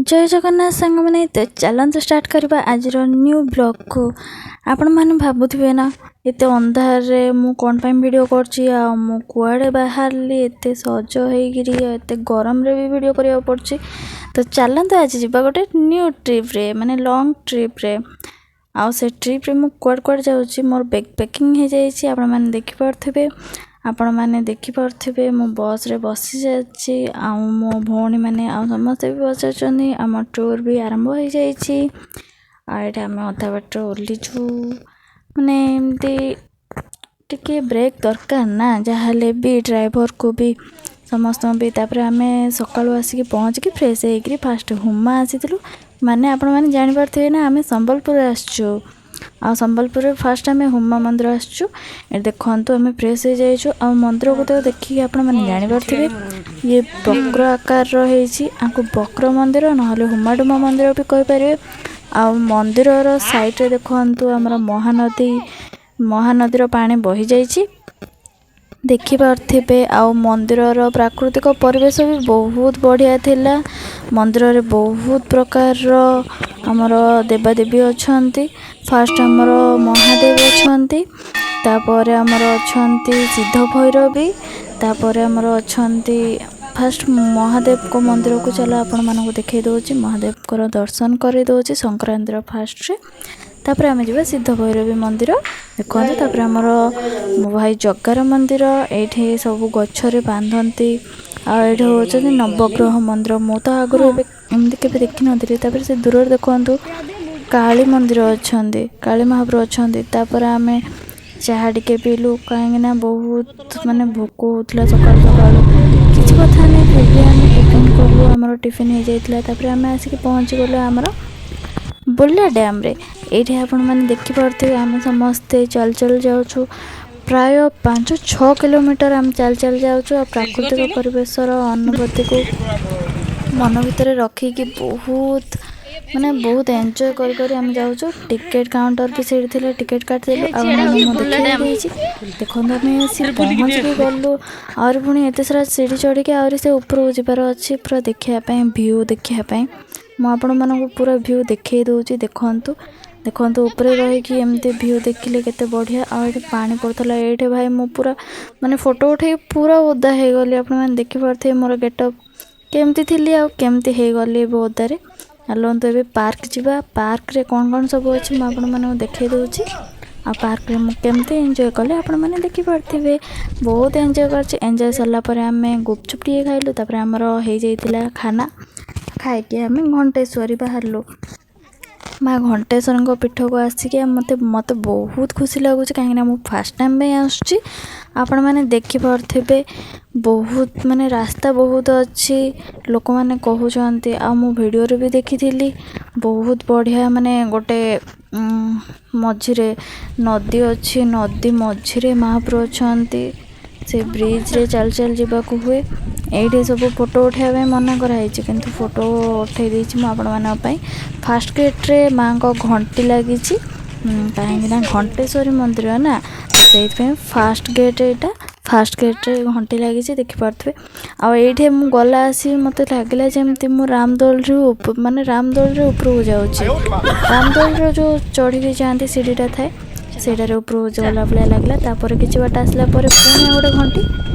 ଜୟ ଜଗନ୍ନାଥ ସାଙ୍ଗମାନେ। ତ ଚାଲନ୍ତୁ ଷ୍ଟାର୍ଟ କରିବା ଆଜିର ନ୍ୟୁ ବ୍ଲଗ୍କୁ। ଆପଣମାନେ ଭାବୁଥିବେ ନା, ଏତେ ଅନ୍ଧାରରେ ମୁଁ କ'ଣ ପାଇଁ ଭିଡ଼ିଓ କରୁଛି ଆଉ ମୁଁ କୁଆଡ଼େ ବାହାରିଲି ଏତେ ସଜ ହେଇକିରି, ଆଉ ଏତେ ଗରମରେ ବି ଭିଡ଼ିଓ କରିବାକୁ ପଡ଼ୁଛି। ତ ଚାଲନ୍ତୁ, ଆଜି ଯିବା ଗୋଟେ ନ୍ୟୁ ଟ୍ରିପ୍ରେ, ମାନେ ଲଙ୍ଗ୍ ଟ୍ରିପ୍ରେ। ଆଉ ସେ ଟ୍ରିପ୍ରେ ମୁଁ କୁଆଡ଼େ କୁଆଡ଼େ ଯାଉଛି, ମୋର ବ୍ୟାଗ୍ ପ୍ୟାକିଂ ହେଇଯାଇଛି, ଆପଣମାନେ ଦେଖିପାରୁଥିବେ। ଆପଣମାନେ ଦେଖିପାରୁଥିବେ, ମୁଁ ବସ୍ରେ ବସିଯାଇଛି ଆଉ ମୋ ଭଉଣୀମାନେ ଆଉ ସମସ୍ତେ ବି ବସିଛନ୍ତି। ଆମ ଟୁର୍ ବି ଆରମ୍ଭ ହେଇଯାଇଛି ଆଉ ଏଇଠି ଆମେ ଅଧା ବାଟରେ ଓହ୍ଲିଛୁ। ମାନେ ଏମିତି ଟିକେ ବ୍ରେକ୍ ଦରକାର ନା, ଯାହାହେଲେ ବି ଡ୍ରାଇଭରକୁ ବି, ସମସ୍ତଙ୍କୁ ବି। ତାପରେ ଆମେ ସକାଳୁ ଆସିକି ପହଞ୍ଚିକି ଫ୍ରେଶ୍ ହେଇକିରି ଫାଷ୍ଟ ହୁମା ଆସିଥିଲୁ। ମାନେ ଆପଣମାନେ ଜାଣିପାରୁଥିବେ ନା, ଆମେ ସମ୍ବଲପୁର ଆସିଛୁ ଆଉ ସମ୍ବଲପୁରରେ ଫାଷ୍ଟ ଆମେ ହୁମା ମନ୍ଦିର ଆସିଛୁ। ଏଠି ଦେଖନ୍ତୁ, ଆମେ ଫ୍ରେଶ୍ ହେଇଯାଇଛୁ ଆଉ ମନ୍ଦିରକୁ ତ ଦେଖିକି ଆପଣମାନେ ଜାଣିପାରୁଥିବେ, ଇଏ ବକ୍ର ଆକାରର ହେଇଛି। ଆଙ୍କୁ ବକ୍ର ମନ୍ଦିର ନହେଲେ ହୁମାଡୁମା ମନ୍ଦିର ବି କହିପାରିବେ। ଆଉ ମନ୍ଦିରର ସାଇଡ଼ରେ ଦେଖନ୍ତୁ, ଆମର ମହାନଦୀ, ମହାନଦୀର ପାଣି ବହିଯାଇଛି, ଦେଖିପାରୁଥିବେ। ଆଉ ମନ୍ଦିରର ପ୍ରାକୃତିକ ପରିବେଶ ବି ବହୁତ ବଢ଼ିଆ ଥିଲା। ମନ୍ଦିରରେ ବହୁତ ପ୍ରକାରର ଆମର ଦେବାଦେବୀ ଅଛନ୍ତି। ଫାଷ୍ଟ ଆମର ମହାଦେବ ଅଛନ୍ତି, ତାପରେ ଆମର ଅଛନ୍ତି ସିଦ୍ଧ ଭୈରବୀ, ତାପରେ ଆମର ଅଛନ୍ତି। ଫାଷ୍ଟ ମହାଦେବଙ୍କ ମନ୍ଦିରକୁ ଚାଲ, ଆପଣମାନଙ୍କୁ ଦେଖାଇ ଦେଉଛି, ମହାଦେବଙ୍କର ଦର୍ଶନ କରାଇ ଦେଉଛି ସଂକ୍ରାନ୍ତିର ଫାଷ୍ଟରେ। ତାପରେ ଆମେ ଯିବା ସିଦ୍ଧ ଭୈରବୀ ମନ୍ଦିର, ଦେଖନ୍ତୁ। ତାପରେ ଆମର ମୋ ଭାଇ ଜଗାର ମନ୍ଦିର। ଏଇଠି ସବୁ ଗଛରେ ବାନ୍ଧନ୍ତି। ଆଉ ଏଇଠି ହେଉଛନ୍ତି ନବଗ୍ରହ ମନ୍ଦିର। ମୁଁ ତ ଆଗରୁ ଏବେ ଏମିତି କେବେ ଦେଖିନଥିଲି। ତାପରେ ସେ ଦୂରରେ ଦେଖନ୍ତୁ, କାଳୀ ମନ୍ଦିର ଅଛନ୍ତି, କାଳୀ ମହାପ୍ରଭୁ ଅଛନ୍ତି। ତାପରେ ଆମେ ଚାହା ଟିକେ ପିଇଲୁ, କାହିଁକିନା ବହୁତ ମାନେ ଭୋକ ହେଉଥିଲା ସକାଳୁ ସକାଳୁ। କିଛି କଥା ନାହିଁ, ଫିର୍ ବି ଆମେ ଟିଫିନ୍ କଲୁ, ଆମର ଟିଫିନ୍ ହେଇଯାଇଥିଲା। ତାପରେ ଆମେ ଆସିକି ପହଞ୍ଚିଗଲୁ ଆମର ବୁର୍ଲା ଡ୍ୟାମ୍ରେ। ଏଇଠି ଆପଣମାନେ ଦେଖିପାରୁଥିବେ, ଆମେ ସମସ୍ତେ ଚାଲି ଚାଲି ଯାଉଛୁ। ପ୍ରାୟ 5-6 କିଲୋମିଟର ଆମେ ଚାଲି ଚାଲି ଯାଉଛୁ ଆଉ ପ୍ରାକୃତିକ ପରିବେଶର ଅନୁଭୂତିକୁ ମନ ଭିତରେ ରଖିକି ବହୁତ ମାନେ ବହୁତ ଏନ୍ଜୟ କରି କରି ଆମେ ଯାଉଛୁ। ଟିକେଟ୍ କାଉଣ୍ଟର ବି ସେଇଠି ଥିଲା, ଟିକେଟ୍ କାଟିଦେଲୁ। ଆଉ ମୁଁ ଦେଖେଇ ଦେଇଛି, ଦେଖନ୍ତୁ, ଆମେ ଆସି ପହଞ୍ଚିକି ଗଲୁ। ଆହୁରି ପୁଣି ଏତେ ସାରା ସିଢ଼ି ଚଢ଼ିକି ଆହୁରି ସେ ଉପରକୁ ଯିବାର ଅଛି, ପୁରା ଦେଖିବା ପାଇଁ, ଭ୍ୟୁ ଦେଖିବା ପାଇଁ। ମୁଁ ଆପଣମାନଙ୍କୁ ପୁରା ଭ୍ୟୁ ଦେଖେଇ ଦେଉଛି, ଦେଖନ୍ତୁ। ଦେଖନ୍ତୁ, ଉପରେ ରହିକି ଏମିତି ଭ୍ୟୁ ଦେଖିଲେ କେତେ ବଢ଼ିଆ। ଆଉ ଏଇଠି ପାଣି ପଡ଼ୁଥିଲା। ଏଇଠି ଭାଇ, ମୁଁ ପୁରା ମାନେ ଫଟୋ ଉଠେଇକି ପୁରା ଓଦା ହେଇଗଲି। ଆପଣମାନେ ଦେଖିପାରୁଥିବେ ମୋର ଗେଟଅପ୍ କେମିତି ଥିଲି ଆଉ କେମିତି ହେଇଗଲି ଏବେ ଓଦାରେ। ଚାଲନ୍ତୁ, ଏବେ ପାର୍କ ଯିବା। ପାର୍କରେ କ'ଣ କ'ଣ ସବୁ ଅଛି, ମୁଁ ଆପଣମାନଙ୍କୁ ଦେଖେଇ ଦେଉଛି। ଆଉ ପାର୍କରେ ମୁଁ କେମିତି ଏନ୍ଜୟ କଲି, ଆପଣମାନେ ଦେଖିପାରୁଥିବେ। ବହୁତ ଏନ୍ଜୟ କରିଛି। ଏନ୍ଜୟ ସରିଲା ପରେ ଆମେ ଗୁପଚୁପ୍ ଟିକେ ଖାଇଲୁ। ତାପରେ ଆମର ହେଇଯାଇଥିଲା ଖାନା। ଖାଇକି ଆମେ ଘଣ୍ଟେଶ୍ୱରୀ ବାହାରିଲୁ। ମା ଘଣ୍ଟେଶ୍ୱରୀଙ୍କ ପୀଠକୁ ଆସିକି ମୋତେ ମୋତେ ବହୁତ ଖୁସି ଲାଗୁଛି, କାହିଁକିନା ମୁଁ ଫାର୍ଷ୍ଟ ଟାଇମ୍ ପାଇଁ ଆସୁଛି। ଆପଣମାନେ ଦେଖିପାରୁଥିବେ, ବହୁତ ମାନେ ରାସ୍ତା ବହୁତ ଅଛି, ଲୋକମାନେ କହୁଛନ୍ତି ଆଉ ମୁଁ ଭିଡ଼ିଓରେ ବି ଦେଖିଥିଲି। ବହୁତ ବଢ଼ିଆ, ମାନେ ଗୋଟେ ମଝିରେ ନଦୀ ଅଛି, ନଦୀ ମଝିରେ ମହାପ୍ରଭୁ ଅଛନ୍ତି। ସେ ବ୍ରିଜରେ ଚାଲି ଚାଲି ଯିବାକୁ ହୁଏ। ଏଇଠି ସବୁ ଫଟୋ ଉଠାଇବା ପାଇଁ ମନା କରାହେଇଛି, କିନ୍ତୁ ଫଟୋ ଉଠାଇ ଦେଇଛି ମୁଁ ଆପଣମାନଙ୍କ ପାଇଁ। ଫାର୍ଷ୍ଟ ଗେଟ୍ରେ ମାଆଙ୍କ ଘଣ୍ଟି ଲାଗିଛି, କାହିଁକିନା ଘଣ୍ଟେଶ୍ୱରୀ ମନ୍ଦିର ନା, ସେଇଥିପାଇଁ ଫାର୍ଷ୍ଟ ଗେଟ୍ ଏଇଟା। ଫାର୍ଷ୍ଟ ଗେଟ୍ରେ ଘଣ୍ଟି ଲାଗିଛି, ଦେଖିପାରୁଥିବେ। ଆଉ ଏଇଠି ମୁଁ ଗଲା ଆସି ମୋତେ ଲାଗିଲା ଯେମିତି ମୁଁ ରାମଦୋଳିରୁ, ମାନେ ରାମଦୋଳିରେ ଉପରକୁ ଯାଉଛି। ରାମଦୋଳିର ଯେଉଁ ଚଢ଼ିକି ଯାଆନ୍ତି, ସିଢ଼ିଟା ଥାଏ, ସେଇଟାରେ ଉପରକୁ ଗଲା ଭଳିଆ ଲାଗିଲା। ତାପରେ କିଛି ବାଟ ଆସିଲା ପରେ ପୁଣି ଆଉ ଗୋଟେ ଘଣ୍ଟି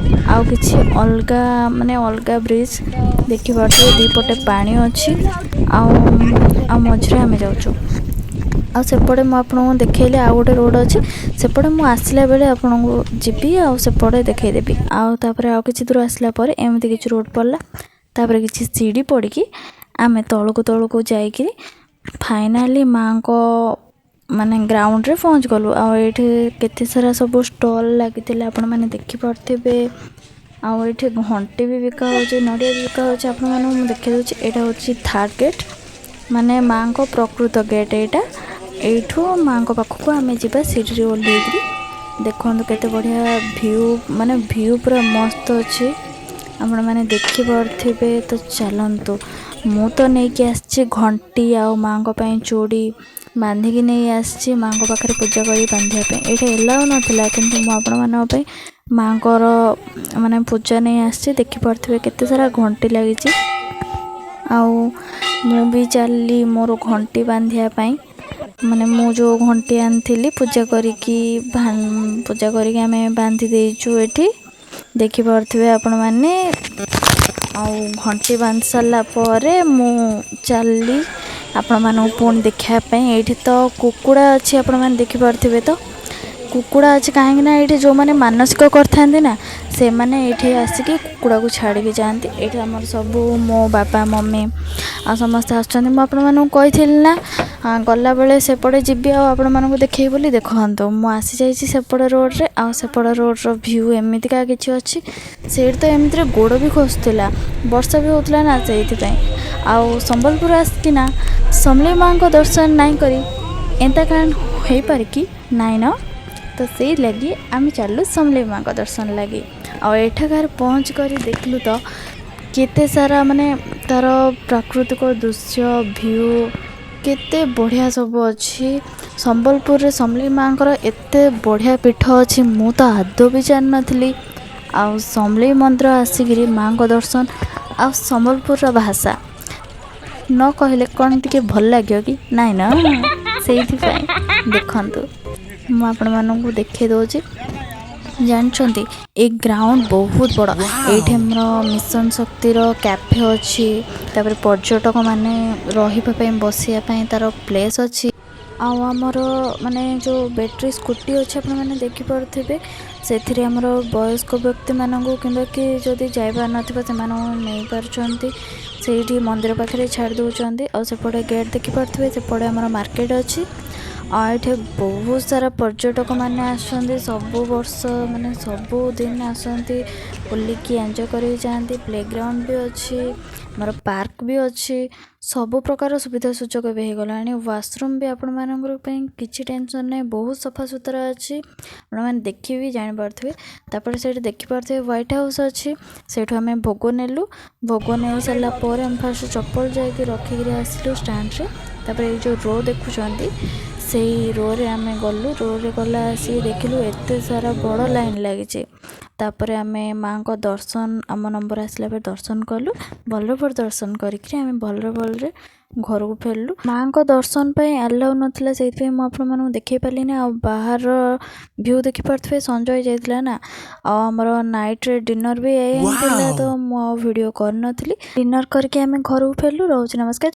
ଆଉ କିଛି ଅଲଗା, ମାନେ ଅଲଗା ବ୍ରିଜ୍ ଦେଖିପାରୁଥିବେ। ଦୁଇ ପଟେ ପାଣି ଅଛି ଆଉ ଆଉ ମଝିରେ ଆମେ ଯାଉଛୁ। ଆଉ ସେପଟେ ମୁଁ ଆପଣଙ୍କୁ ଦେଖେଇଲି, ଆଉ ଗୋଟେ ରୋଡ଼ ଅଛି ସେପଟେ। ମୁଁ ଆସିଲା ବେଳେ ଆପଣଙ୍କୁ ଯିବି ଆଉ ସେପଟେ ଦେଖେଇଦେବି। ଆଉ ତାପରେ ଆଉ କିଛି ଦୂର ଆସିଲା ପରେ ଏମିତି କିଛି ରୋଡ଼ ପଡ଼ିଲା। ତାପରେ କିଛି ସିଢ଼ି ପଡ଼ିକି ଆମେ ତଳକୁ ତଳକୁ ଯାଇକିରି ଫାଇନାଲି ମାଆଙ୍କ ମାନେ ଗ୍ରାଉଣ୍ଡରେ ପହଞ୍ଚିଗଲୁ। ଆଉ ଏଇଠି କେତେ ସାରା ସବୁ ଷ୍ଟଲ୍ ଲାଗିଥିଲା, ଆପଣମାନେ ଦେଖିପାରୁଥିବେ। ଆଉ ଏଇଠି ଘଣ୍ଟି ବି ବିକା ହେଉଛି, ନଡ଼ିଆ ବି ବିକା ହେଉଛି। ଆପଣମାନଙ୍କୁ ମୁଁ ଦେଖେଇ ଦେଉଛି। ଏଇଟା ହେଉଛି ଥାର୍ଡ଼ ଗେଟ୍, ମାନେ ମାଆଙ୍କ ପ୍ରକୃତ ଗେଟ୍ ଏଇଟା। ଏଇଠୁ ମାଆଙ୍କ ପାଖକୁ ଆମେ ଯିବା ସିଢ଼ିରେ ଓହ୍ଲେଇକିରି। ଦେଖନ୍ତୁ, କେତେ ବଢ଼ିଆ ଭ୍ୟୁ, ମାନେ ଭ୍ୟୁ ପୁରା ମସ୍ତ ଅଛି, ଆପଣମାନେ ଦେଖିପାରୁଥିବେ। ତ ଚାଲନ୍ତୁ, ମୁଁ ତ ନେଇକି ଆସିଛି ଘଣ୍ଟି ଆଉ ମାଆଙ୍କ ପାଇଁ ଚୁଡ଼ି ବାନ୍ଧିକି ନେଇ ଆସିଛି, ମାଆଙ୍କ ପାଖରେ ପୂଜା କରି ବାନ୍ଧିବା ପାଇଁ। ଏଇଟା ଏଲାଉ ନଥିଲା, କିନ୍ତୁ ମୁଁ ଆପଣମାନଙ୍କ ପାଇଁ ମାଆଙ୍କର ମାନେ ପୂଜା ନେଇ ଆସିଛି। ଦେଖିପାରୁଥିବେ, କେତେ ସାରା ଘଣ୍ଟି ଲାଗିଛି। ଆଉ ମୁଁ ବି ଚାଲିଲି ମୋର ଘଣ୍ଟି ବାନ୍ଧିବା ପାଇଁ। ମାନେ ମୁଁ ଯେଉଁ ଘଣ୍ଟି ଆଣିଥିଲି, ପୂଜା କରିକି ଆମେ ବାନ୍ଧି ଦେଇଛୁ ଏଠି, ଦେଖିପାରୁଥିବେ ଆପଣମାନେ। ଆଉ ଘଣ୍ଟି ବାନ୍ଧି ସାରିଲା ପରେ ମୁଁ ଚାଲିଲି ଆପଣମାନଙ୍କୁ ପୁଣି ଦେଖିବା ପାଇଁ। ଏଇଠି ତ କୁକୁଡ଼ା ଅଛି, ଆପଣମାନେ ଦେଖିପାରୁଥିବେ ତ କୁକୁଡ଼ା ଅଛି, କାହିଁକି ନା ଏଇଠି ଯେଉଁମାନେ ମାନସିକ କରିଥାନ୍ତି ନା, ସେମାନେ ଏଇଠି ଆସିକି କୁକୁଡ଼ାକୁ ଛାଡ଼ିକି ଯାଆନ୍ତି। ଏଇଠି ଆମର ସବୁ ମୋ ବାବା, ମମି ଆଉ ସମସ୍ତେ ଆସୁଛନ୍ତି। ମୁଁ ଆପଣମାନଙ୍କୁ କହିଥିଲି ନା, ଗଲାବେଳେ ସେପଟେ ଯିବି ଆଉ ଆପଣମାନଙ୍କୁ ଦେଖେଇବି ବୋଲି। ଦେଖନ୍ତୁ, ମୁଁ ଆସିଯାଇଛି ସେପଟ ରୋଡ଼ରେ ଆଉ ସେପଟ ରୋଡ଼ର ଭ୍ୟୁ ଏମିତିକା କିଛି ଅଛି। ସେଇଠି ତ ଏମିତିରେ ଗୋଡ଼ ବି ଖସୁଥିଲା, ବର୍ଷା ବି ହେଉଥିଲା ନା, ସେଇଥିପାଇଁ। ଆଉ ସମ୍ବଲପୁର ଆସିକିନା ସମଲେଇ ମାଆଙ୍କ ଦର୍ଶନ ନାଇଁ କରି ଏନ୍ତା କାରଣ ହେଇପାରେ କି ନାଇଁ ନ? ତ ସେଇ ଲାଗି ଆମେ ଚାଲିଲୁ ସମଲେଇ ମାଆଙ୍କ ଦର୍ଶନ ଲାଗି। ଆଉ ଏଠାକାର ପହଞ୍ଚି କରି ଦେଖିଲୁ ତ କେତେ ସାରା ମାନେ ତାର ପ୍ରାକୃତିକ ଦୃଶ୍ୟ, ଭ୍ୟୁ କେତେ ବଢ଼ିଆ ସବୁ ଅଛି। ସମ୍ବଲପୁରରେ ସମଲେଇ ମାଆଙ୍କର ଏତେ ବଢ଼ିଆ ପୀଠ ଅଛି, ମୁଁ ତ ଆଦୌ ବି ଜାଣିନଥିଲି। ଆଉ ସମଲେଇ ମନ୍ଦିର ଆସିକିରି ମାଆଙ୍କ ଦର୍ଶନ ଆଉ ସମ୍ବଲପୁରର ଭାଷା ନ କହିଲେ କ'ଣ ଟିକେ ଭଲ ଲାଗିବ କି ନାଇଁ ନା? ସେଇଥିପାଇଁ ଦେଖନ୍ତୁ, ମୁଁ ଆପଣମାନଙ୍କୁ ଦେଖେଇ ଦେଉଛି। ଜାଣିଛନ୍ତି, ଏ ଗ୍ରାଉଣ୍ଡ ବହୁତ ବଡ଼। ଏଇଠି ଆମର ମିଶନ ଶକ୍ତିର କ୍ୟାଫେ ଅଛି। ତାପରେ ପର୍ଯ୍ୟଟକମାନେ ରହିବା ପାଇଁ, ବସିବା ପାଇଁ ତାର ପ୍ଲେସ୍ ଅଛି। ଆଉ ଆମର ମାନେ ଯେଉଁ ବ୍ୟାଟେରୀ ସ୍କୁଟି ଅଛି, ଆପଣମାନେ ଦେଖିପାରୁଥିବେ, ସେଥିରେ ଆମର ବୟସ୍କ ବ୍ୟକ୍ତିମାନଙ୍କୁ କିମ୍ବା କିଏ ଯଦି ଯାଇପାରୁନଥିବ, ସେମାନଙ୍କୁ ନେଇପାରୁଛନ୍ତି, ସେଇଠି ମନ୍ଦିର ପାଖରେ ଛାଡ଼ି ଦେଉଛନ୍ତି। ଆଉ ସେପଟେ ଗେଟ୍ ଦେଖିପାରୁଥିବେ, ସେପଟେ ଆମର ମାର୍କେଟ ଅଛି। ଆଉ ଏଠି ବହୁତ ସାରା ପର୍ଯ୍ୟଟକମାନେ ଆସନ୍ତି ସବୁ ବର୍ଷ, ମାନେ ସବୁଦିନ ଆସନ୍ତି, ବୁଲିକି ଏନ୍ଜୟ କରିକି ଯାଆନ୍ତି। ପ୍ଲେ ଗ୍ରାଉଣ୍ଡ ବି ଅଛି, ଆମର ପାର୍କ ବି ଅଛି, ସବୁ ପ୍ରକାର ସୁବିଧା ସୁଯୋଗ ଏବେ ହେଇଗଲାଣି। ୱାସରୁମ୍ ବି ଆପଣମାନଙ୍କର ପାଇଁ କିଛି ଟେନସନ୍ ନାହିଁ, ବହୁତ ସଫା ସୁତୁରା ଅଛି, ଆପଣମାନେ ଦେଖି ବି ଜାଣିପାରୁଥିବେ। ତାପରେ ସେଇଠି ଦେଖିପାରୁଥିବେ ହ୍ୱାଇଟ୍ ହାଉସ୍ ଅଛି, ସେଇଠୁ ଆମେ ଭୋଗ ନେଲୁ। ଭୋଗ ନେଇ ସାରିଲା ପରେ ଆମେ ଫାଷ୍ଟ ଚପଲ ଯାଇକି ରଖିକିରି ଆସିଲୁ ଷ୍ଟାଣ୍ଡରେ। ତାପରେ ଏଇ ଯେଉଁ ରୋ ଦେଖୁଛନ୍ତି, ସେଇ ରୋରେ ଆମେ ଗଲୁ। ରୋରେ ଗଲା ଆସିକି ଦେଖିଲୁ ଏତେ ସାରା ବଡ଼ ଲାଇନ୍ ଲାଗିଛି। ତାପରେ ଆମେ ମାଆଙ୍କ ଦର୍ଶନ, ଆମ ନମ୍ବର ଆସିଲା ପରେ ଦର୍ଶନ କଲୁ। ଭଲରେ ଭଲରେ ଦର୍ଶନ କରିକିରି ଆମେ ଭଲରେ ଭଲରେ ଘରକୁ ଫେରିଲୁ। ମାଆଙ୍କ ଦର୍ଶନ ପାଇଁ ଆଲାଉ ନଥିଲା, ସେଇଥିପାଇଁ ମୁଁ ଆପଣମାନଙ୍କୁ ଦେଖେଇ ପାରିଲିନି। ଆଉ ବାହାର ଭ୍ୟୁ ଦେଖିପାରୁଥିବେ, ସଞ୍ଜ ହେଇଯାଇଥିଲା ନା। ଆଉ ଆମର ନାଇଟ୍ରେ ଡିନର୍ ବି ଏଇଆ ହିଁ ଥିଲା ତ। ମୁଁ ଆଉ ଭିଡ଼ିଓ କରିନଥିଲି। ଡିନର୍ କରିକି ଆମେ ଘରକୁ ଫେରିଲୁ। ରହୁଛି, ନମସ୍କାର।